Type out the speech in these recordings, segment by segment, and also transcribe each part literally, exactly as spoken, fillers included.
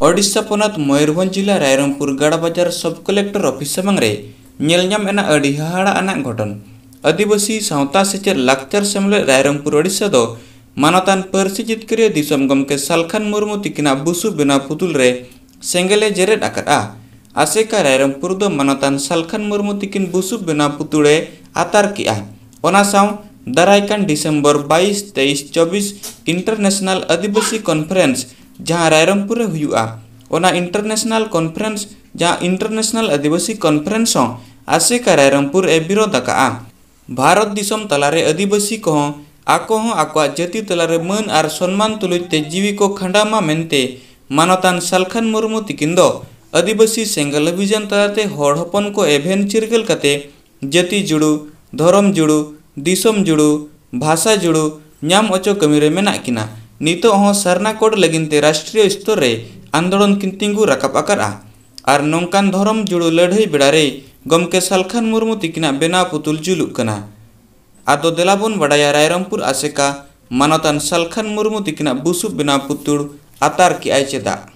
ᱳᱰᱤᱥᱟ ᱯᱚᱱᱚᱛ ᱢᱚᱭᱩᱨᱵᱷᱚᱸᱡᱽ ᱡᱤᱞᱟ ᱨᱟᱭᱨᱚᱝᱯᱩᱨ ᱜᱟᱲ ᱵᱟᱡᱟᱨ ᱥᱚᱵ ᱠᱚᱞᱮᱠᱴᱚᱨ ᱚᱯᱷᱤᱥ ᱥᱟᱢᱟᱝ ᱨᱮ ᱧᱮᱞ ᱧᱟᱢ ᱮᱱᱟ ᱟᱹᱰᱤ ᱦᱟᱦᱟᱲᱟ ᱟᱱᱟᱜ ᱜᱷᱚᱴᱚᱱ᱾ ᱟᱹᱫᱤᱵᱟᱹᱥᱤ ᱥᱟᱶᱛᱟ ᱥᱮᱪᱮᱫ ᱞᱟᱠᱪᱟᱨ ᱥᱮᱢᱞᱮᱫ ᱨᱟᱭᱨᱚᱝᱯᱩᱨ ᱳᱰᱤᱥᱟ ᱫᱚ ᱢᱟᱱᱚᱛᱟᱱ ᱯᱟᱹᱨᱥᱤ ᱡᱤᱛᱠᱟᱹᱨᱤᱭᱟᱹ ᱫᱤᱥᱚᱢ ᱜᱚᱢᱠᱮ ᱥᱟᱞᱠᱷᱟᱱ ᱢᱩᱨᱢᱩ ᱛᱤᱠᱤᱱᱟᱜ ᱵᱩᱥᱩᱵ ᱵᱮᱱᱟᱣ ᱯᱩᱛᱩᱞ ᱨᱮ ᱥᱮᱸᱜᱮᱞ ᱮ ᱡᱮᱨᱮᱫ ᱟᱠᱟᱫᱼᱟ᱾ ᱟᱥᱮᱠᱟ ᱨᱟᱭᱨᱚᱝᱯᱩᱨ ᱫᱚ ᱢᱟᱱᱚᱛᱟᱱ ᱥᱟᱞᱠᱷᱟᱱ ᱢᱩᱨᱢᱩ ᱛᱤᱠᱤᱱ ᱵᱩᱥᱩᱵ ᱵᱮᱱᱟᱣ ᱯᱩᱛᱩᱲ ᱮ ᱟᱛᱟᱨ ᱠᱮᱜᱼᱟ᱾ ᱚᱱᱟ ᱥᱟᱶ ᱫᱟᱨᱟᱭ ᱠᱟᱱ ᱰᱤᱥᱮᱢᱵᱚᱨ ᱵᱟᱭᱤᱥ, ᱛᱮᱭᱤᱥ, ᱪᱚᱵᱵᱤᱥ ᱤᱱᱴᱟᱨᱱᱮᱥᱱᱟᱞ ᱟᱹᱫᱤᱵᱟᱹᱥᱤ ᱠᱚᱱᱯᱷᱟᱨᱮᱱᱥ, ᱡᱟᱦᱟᱸ ᱨᱟᱭᱨᱚᱝᱯᱩᱨ ᱨᱮ ᱦᱩᱭᱩᱜᱼᱟ, ᱚᱱᱟ ᱤᱱᱴᱟᱨᱱᱮᱥᱱᱟᱞ ᱠᱚᱱᱯᱷᱟᱨᱮᱱᱥ, ᱡᱟᱦᱟᱸ ᱤᱱᱴᱟᱨᱱᱮᱥᱱᱟᱞ ᱟᱹᱫᱤᱵᱟᱹᱥᱤ ᱠᱚᱱᱯᱷᱟᱨᱮᱱᱥ ᱦᱚᱸ ᱟᱥᱮᱠᱟ ᱨᱟᱭᱨᱚᱝᱯᱩᱨ ᱮ ᱵᱤᱨᱳᱫᱷ ᱟᱠᱟᱜᱼᱟ᱾ ᱵᱷᱟᱨᱚᱛ ᱫᱤᱥᱚᱢ ᱛᱟᱞᱟᱨᱮ ᱟᱹᱫᱤᱵᱟᱹᱥᱤ ᱠᱚᱦᱚᱸ ᱟᱠᱚ ᱦᱚᱸ ᱟᱠᱚᱣᱟᱜ ᱡᱟᱹᱛᱤ ᱛᱟᱞᱟᱨᱮ ᱢᱟᱹᱱ ᱟᱨ ᱥᱚᱱᱢᱟᱱ ᱛᱩᱞᱩᱡ ᱛᱮ ᱡᱤᱣᱤ ᱠᱚ ᱠᱷᱟᱸᱰᱟᱣ ᱢᱟ ᱢᱮᱱᱛᱮ ᱢᱟᱱᱚᱛᱟᱱ ᱥᱟᱞᱠᱷᱟᱱ ᱢᱩᱨᱢᱩ ᱛᱤᱠᱤᱱ ᱫᱚ ᱟᱹᱫᱤᱵᱟᱹᱥᱤ ᱥᱮᱸᱜᱮᱞ ᱚᱵᱷᱤᱡᱟᱱ ᱛᱟᱞᱟᱛᱮ ᱦᱚᱲ ᱦᱚᱯᱚᱱ ᱠᱚ ᱮᱵᱷᱮᱱ ᱪᱤᱨᱜᱟᱹᱞ ᱠᱟᱛᱮ ᱡᱟᱹᱛᱤ ᱡᱩᱲᱩ, ᱫᱷᱚᱨᱚᱢ ᱡᱩᱲᱩ, ᱫᱤᱥᱚᱢ ᱡᱩᱲᱩ, ᱵᱷᱟᱥᱟ ᱡᱩᱲᱩ ᱧᱟᱢ ᱚᱪᱚ ᱠᱟᱹᱢᱤ ᱨᱮ ᱢᱮᱱᱟᱜ ᱠᱤᱱᱟ᱾ ᱱᱤᱛᱚᱜ ᱦᱚᱸ ᱥᱟᱨᱱᱟ ᱠᱳᱰ ᱞᱟᱹᱜᱤᱫ ᱛᱮ ᱨᱟᱥᱴᱨᱤᱭᱚ ᱥᱛᱚᱨ ᱨᱮ ᱟᱱᱫᱳᱞᱚᱱ ᱠᱤᱱ ᱛᱤᱸᱜᱩ ᱨᱟᱠᱟᱵ ᱟᱠᱟᱫᱼᱟ᱾ ᱟᱨ ᱱᱚᱝᱠᱟᱱ ᱫᱷᱚᱨᱚᱢ ᱡᱩᱲᱩ ᱞᱟᱹᱲᱦᱟᱹᱭ ᱵᱮᱲᱟ ᱨᱮ ᱜᱚᱢᱠᱮ ᱥᱟᱞᱠᱷᱟᱱ ᱢᱩᱨᱢᱩ ᱛᱤᱠᱤᱱᱟᱜ ᱵᱮᱱᱟᱣ ᱯᱩᱛᱩᱞ ᱡᱩᱞᱩᱜ ᱠᱟᱱᱟ᱾ ᱟᱫᱚ ᱫᱮᱞᱟ ᱵᱚᱱ ᱵᱟᱰᱟᱭᱟ ᱨᱟᱭᱨᱚᱝᱯᱩᱨ ᱟᱥᱮᱠᱟ ᱢᱟᱱᱚᱛᱟᱱ ᱥᱟᱞᱠᱷᱟᱱ ᱢᱩᱨᱢᱩ ᱛᱤᱠᱤᱱᱟᱜ ᱵᱩᱥᱩᱵ ᱵᱮᱱᱟᱣ ᱯᱩᱛᱩᱲ ᱟᱛᱟᱨ ᱠᱮᱜᱼᱟᱭ ᱪᱮᱫᱟᱜ?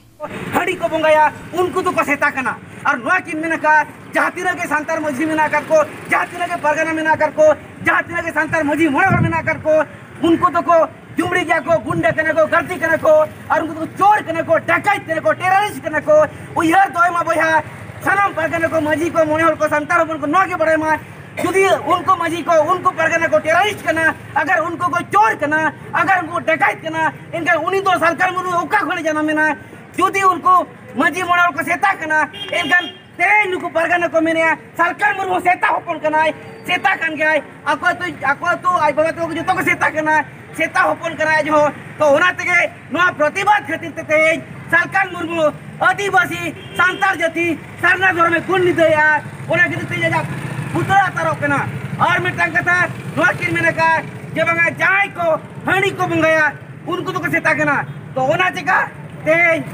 ᱦᱟᱺᱰᱤ ᱠᱚ ᱵᱚᱸᱜᱟᱭᱟ, ᱩᱱᱠᱩ ᱫᱚᱠᱚ ᱥᱮᱛᱟ ᱠᱟᱱᱟ᱾ ᱟᱨ ᱱᱚᱣᱟ ᱠᱤᱱ ᱢᱮᱱ ᱟᱠᱟᱫ, ᱡᱟᱦᱟᱸ ᱛᱤᱱᱟᱹᱜ ᱜᱮ ᱥᱟᱱᱛᱟᱲ ᱢᱟᱹᱡᱷᱤ ᱢᱮᱱᱟᱜ ᱟᱠᱟᱫ ᱠᱚ, ᱡᱟᱦᱟᱸ ᱛᱤᱱᱟᱹᱜ ᱜᱮ ᱯᱟᱨᱜᱟᱱᱟ ᱢᱮᱱᱟᱜ ᱟᱠᱟᱫ ᱠᱚ, ᱡᱟᱦᱟᱸ ᱛᱤᱱᱟᱹᱜ ᱜᱮ ᱥᱟᱱᱛᱟᱲ ᱢᱟᱹᱡᱷᱤ ᱢᱚᱬᱮ ᱦᱚᱲ ᱢᱮᱱᱟᱜ ᱟᱠᱟᱫ ᱠᱚ, ᱩᱱᱠᱩ ᱫᱚᱠᱚ ᱡᱩᱢᱲᱤ ᱜᱮᱭᱟ ᱠᱚ, ᱜᱩᱱᱰᱟᱹ ᱠᱟᱱᱟ ᱠᱚ, ᱜᱟᱹᱨᱫᱤ ᱠᱟᱱᱟ ᱠᱚ, ᱟᱨ ᱩᱱᱠᱩ ᱫᱚᱠᱚ ᱪᱳᱨ ᱠᱟᱱᱟ ᱠᱚ, ᱰᱟᱠᱟᱭᱛ ᱠᱟᱱᱟ ᱠᱚ, ᱴᱮᱨᱟᱨᱤᱥᱴ ᱠᱟᱱᱟ ᱠᱚ᱾ ᱩᱭᱦᱟᱹᱨ ᱫᱚᱦᱚᱭ ᱢᱟ ᱵᱚᱭᱦᱟ, ᱥᱟᱱᱟᱢ ᱯᱟᱨᱜᱟᱱᱟ ᱠᱚ, ᱢᱟᱹᱡᱷᱤ ᱠᱚ, ᱢᱚᱬᱮ ᱦᱚᱲ ᱠᱚ, ᱥᱟᱱᱛᱟᱲ ᱦᱚᱯᱚᱱ ᱠᱚ ᱱᱚᱣᱟ ᱜᱮ ᱵᱟᱲᱟᱭ ᱢᱟ, ᱡᱩᱫᱤ ᱩᱱᱠᱩ ᱢᱟᱹᱡᱷᱤ ᱠᱚ, ᱩᱱᱠᱩ ᱯᱟᱨᱜᱟᱱᱟ ᱠᱚ ᱴᱮᱨᱟᱨᱤᱥᱴ ᱠᱟᱱᱟ, ᱟᱜᱟᱨ ᱩᱱᱠᱩ ᱠᱚ ᱪᱳᱨ ᱠᱟᱱᱟ, ᱟᱜᱟᱨ ᱩᱱᱠᱩ ᱰᱟᱠᱟᱭᱛ ᱠᱟᱱᱟ, ᱮᱱᱠᱷᱟᱱ ᱩᱱᱤ ᱫᱚ ᱥᱟᱞᱠᱷᱟᱱ ᱢᱩᱨᱢᱩ ᱚᱠᱟ ᱠᱷᱚᱱᱮ ᱡᱟᱱᱟᱢ ᱮᱱᱟ? ᱡᱩᱫᱤ ᱩᱱᱠᱩ ᱢᱟᱹᱡᱷᱤ ᱢᱚᱬᱮ ᱦᱚᱲ ᱠᱚ ᱥᱮᱛᱟ ᱠᱟᱱᱟ, ᱮᱱᱠᱷᱟᱱ ᱛᱮᱦᱮᱧ ᱱᱩᱠᱩ ᱯᱟᱨᱜᱟᱱᱟ ᱠᱚ ᱢᱮᱱᱮᱜᱼᱟ, ᱥᱟᱞᱠᱷᱟᱱ ᱢᱩᱨᱢᱩ ᱥᱮᱛᱟ ᱦᱚᱯᱚᱱ ᱠᱟᱱᱟᱭ, ᱥᱮᱛᱟ ᱠᱟᱱ ᱜᱮᱭᱟᱭ, ᱟᱠᱚ ᱟᱹᱛᱩ, ᱟᱠᱚ ᱟᱹᱛᱩ ᱟᱡ ᱵᱟᱵᱟ ᱛᱟᱠᱚ ᱡᱚᱛᱚ ᱠᱚ ᱥᱮᱛᱟ ᱠᱟᱱᱟ, ᱥᱮᱛᱟ ᱦᱚᱯᱚᱱ ᱠᱟᱱᱟᱭ ᱟᱡ ᱦᱚᱸ᱾ ᱛᱚ ᱚᱱᱟ ᱛᱮᱜᱮ ᱱᱚᱣᱟ ᱯᱨᱚᱛᱤᱵᱟᱫ ᱠᱷᱟᱹᱛᱤᱨ ᱛᱮ ᱛᱮᱦᱮᱧ ᱥᱟᱞᱠᱷᱟᱱ ᱢᱩᱨᱢᱩ ᱟᱹᱫᱤᱵᱟᱹᱥᱤ ᱥᱟᱱᱛᱟᱲ ᱡᱟᱹᱛᱤ ᱥᱟᱨᱱᱟ ᱫᱷᱚᱨᱚᱢᱮ ᱜᱩᱱ ᱱᱤᱫᱟᱹᱭᱮᱜᱼᱟ, ᱚᱱᱟ ᱠᱷᱟᱹᱛᱤᱨ ᱛᱮ ᱟᱡᱟᱜ ᱯᱩᱛᱲᱟᱹ ᱟᱛᱟᱨᱚᱜ ᱠᱟᱱᱟ᱾ ᱟᱨ ᱢᱤᱫᱴᱟᱝ ᱠᱟᱛᱷᱟ ᱱᱚᱣᱟ ᱠᱤᱱ ᱢᱮᱱ ᱟᱠᱟᱫ ᱡᱮ ᱵᱟᱝᱟ ᱡᱟᱦᱟᱸᱭ ᱠᱚ ᱦᱟᱺᱰᱤ ᱠᱚ ᱵᱚᱸᱜᱟᱭᱟ ᱩᱱᱠᱩ ᱫᱚᱠᱚ ᱥᱮᱛᱟ ᱠᱟᱱᱟ᱾ ᱛᱚ ᱚᱱᱟ ᱪᱮᱠᱟ ᱛᱮᱦᱮᱧ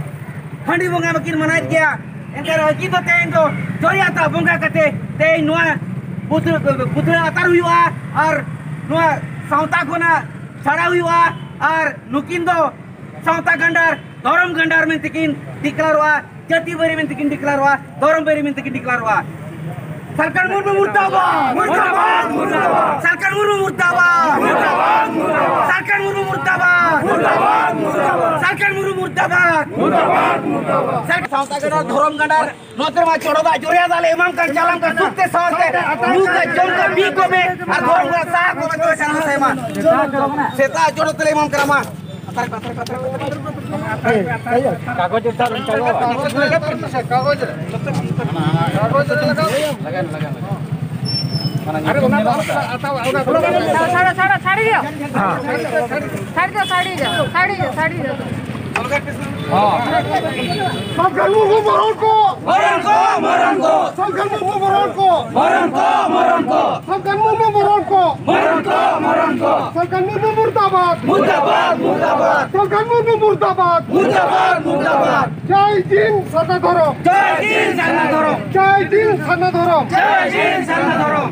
ᱦᱟᱺᱰᱤ ᱵᱚᱸᱜᱟ ᱢᱟᱹᱠᱤᱱ ᱢᱟᱱᱟᱭᱮᱫ ᱜᱮᱭᱟ, ᱮᱱᱛᱮ ᱨᱮᱦᱚᱸ ᱟᱹᱠᱤᱱ ᱫᱚ ᱛᱮᱦᱮᱧ ᱫᱚ ᱪᱚᱨᱭᱟᱛᱟ ᱵᱚᱸᱜᱟ ᱠᱟᱛᱮ ᱛᱮᱦᱮᱧ ᱱᱚᱣᱟ ᱯᱩᱛᱲᱟᱹ, ᱯᱩᱛᱲᱟᱹ ᱟᱛᱟᱨ ᱦᱩᱭᱩᱜᱼᱟ ᱟᱨ ᱱᱚᱣᱟ ᱥᱟᱶᱛᱟ ᱠᱷᱚᱱᱟᱜ ᱪᱷᱟᱲᱟᱣ ᱦᱩᱭᱩᱜᱼᱟ ᱟᱨ ᱱᱩᱠᱤᱱ ᱫᱚ ᱥᱟᱶᱛᱟ ᱜᱟᱱᱰᱟᱨ ᱫᱷᱚᱨᱚᱢ ᱜᱟᱱᱰᱟᱨ ᱢᱮᱱᱛᱮ ᱠᱤᱱ ᱰᱤᱠᱞᱟᱨᱚᱜᱼᱟ, ᱡᱟᱹᱛᱤ ᱵᱟᱹᱨᱤ ᱢᱮᱱᱛᱮ ᱠᱤᱱ ᱰᱤᱠᱞᱟᱨᱚᱜᱼᱟ, ᱫᱷᱚᱨᱚᱢ ᱵᱟᱹᱨᱤ ᱢᱮᱱᱛᱮ ᱠᱤᱱ ᱰᱤᱠᱞᱟᱨᱚᱜᱼᱟ᱾ ᱥᱟᱞᱠᱷᱟᱱ ᱢᱩᱨᱢᱩ ᱢᱩᱨᱫᱟᱵᱟᱫ! ᱢᱩᱨᱫᱟᱵᱟᱫ! ᱢᱩᱨᱫᱟᱵᱟᱫ! ᱥᱟᱞᱠᱷᱟᱱ ᱢᱩᱨᱢᱩ ᱢᱩᱨᱫᱟᱵᱟᱫ! ᱢᱩᱨᱫᱟᱵᱟᱫ! ᱢᱩᱨᱫᱟᱵᱟᱫ! ᱥᱟᱞᱠᱷᱟᱱ ᱢᱩᱨᱢᱩ ᱢᱩᱨᱫᱟᱵᱟᱫ! ᱢᱩᱨᱫᱟᱵᱟᱫ! ᱢᱩᱨᱫᱟᱵᱟᱫ! ᱥᱟᱞᱠᱷᱟᱱ ᱢᱩᱨᱢᱩ ᱢᱩᱨᱫᱟᱵᱟᱫ! ᱢᱩᱨᱫᱟᱵᱟᱫ! ᱢᱩᱨᱫᱟᱵᱟᱫ! ᱥᱟᱞᱠᱷᱟᱱ ᱥᱟᱶᱛᱟ ᱜᱟᱲ ᱫᱷᱚᱨᱚᱢ ᱜᱟᱱᱰᱟᱨ ᱱᱚᱛᱮ ᱢᱟ ᱪᱚᱲᱚᱫᱟ ᱡᱚᱨᱭᱟ ᱫᱟᱜ ᱞᱮ ᱮᱢᱟᱢ ᱠᱟᱱ ᱪᱟᱞᱟᱢ ᱠᱟᱱ ᱥᱩᱠ ᱛᱮ ᱥᱟᱶᱛᱮ ᱧᱩ ᱠᱟ ᱡᱚᱢ ᱠᱟ ᱯᱤ ᱠᱚ ᱢᱮ ᱟᱨ ᱫᱷᱚᱨᱚᱢ ᱜᱟᱲ ᱥᱟᱦᱟ ᱠᱚ ᱢᱮ ᱛᱚᱵᱮ ᱪᱟᱞᱟᱣ ᱥᱮ ᱢᱟ᱾ ᱥᱮᱛᱟᱜ ᱪᱚᱲᱚᱫ ᱛᱮᱞᱮ ᱮᱢᱟᱢ ᱠᱟᱱᱟ ᱢᱟ᱾ ᱠᱟᱜᱚᱡᱽ ᱩᱫᱷᱟᱨ ᱩᱱᱠᱟ ᱠᱟᱜᱚᱡᱽ ᱨᱮ ᱞᱟᱜᱟᱣ᱾ ᱟᱨᱮ ᱚᱱᱟ ᱫᱚ ᱟᱞᱚ ᱥᱟ-, ᱟᱛᱟᱣ, ᱚᱱᱟ ᱫᱚ ᱥᱟᱲᱟ, ᱥᱟᱲᱟ, ᱥᱟᱲᱤ ᱜᱮ᱾ ᱥᱟᱲᱤ ᱫᱚ, ᱥᱟᱲᱤ ᱫᱚ, ᱥᱟᱲᱤ ᱫᱚ, ᱥᱟᱲᱤ ᱫᱚ᱾ ᱥᱟᱞᱠᱷᱟᱱ ᱢᱩᱨᱢᱩ ᱢᱚᱨᱚᱱ ᱠᱚ! ᱢᱚᱨᱚᱱ ᱠᱚ, ᱢᱚᱨᱚᱱ ᱠᱚ! ᱥᱟᱞᱠᱷᱟᱱ ᱢᱩᱨᱢᱩ ᱢᱚᱨᱚᱱ ᱠᱚ! ᱢᱚᱨᱚᱱ ᱠᱚ, ᱢᱚᱨᱚᱱ ᱠᱚ! ᱥᱟᱞᱠᱷᱟᱱ ᱢᱩᱨᱢᱩ ᱢᱚᱨᱚᱱ ᱠᱚ! ᱢᱚᱨᱚᱱ ᱠᱚ, ᱢᱚᱨᱚᱱ ᱠᱚ! ᱥᱟᱞᱠᱷᱟᱱ ᱢᱩᱨᱢᱩ ᱢᱩᱨᱫᱟᱵᱟᱫ! ᱢᱩᱨᱫᱟᱵᱟᱫ, ᱢᱩᱨᱫᱟᱵᱟᱫ! ᱥᱟᱞᱠᱷᱟᱱ ᱢᱩᱨᱢᱩ ᱢᱩᱨᱫᱟᱵᱟᱫ! ᱢᱩᱨᱫᱟᱵᱟᱫ, ᱢᱩᱨᱫᱟᱵᱟᱫ! জয় জিন সারনা ধরম! জয় জিন সারনা ধরম! জয় জিন সারনা ধরম! জয় জিন সারনা ধরম!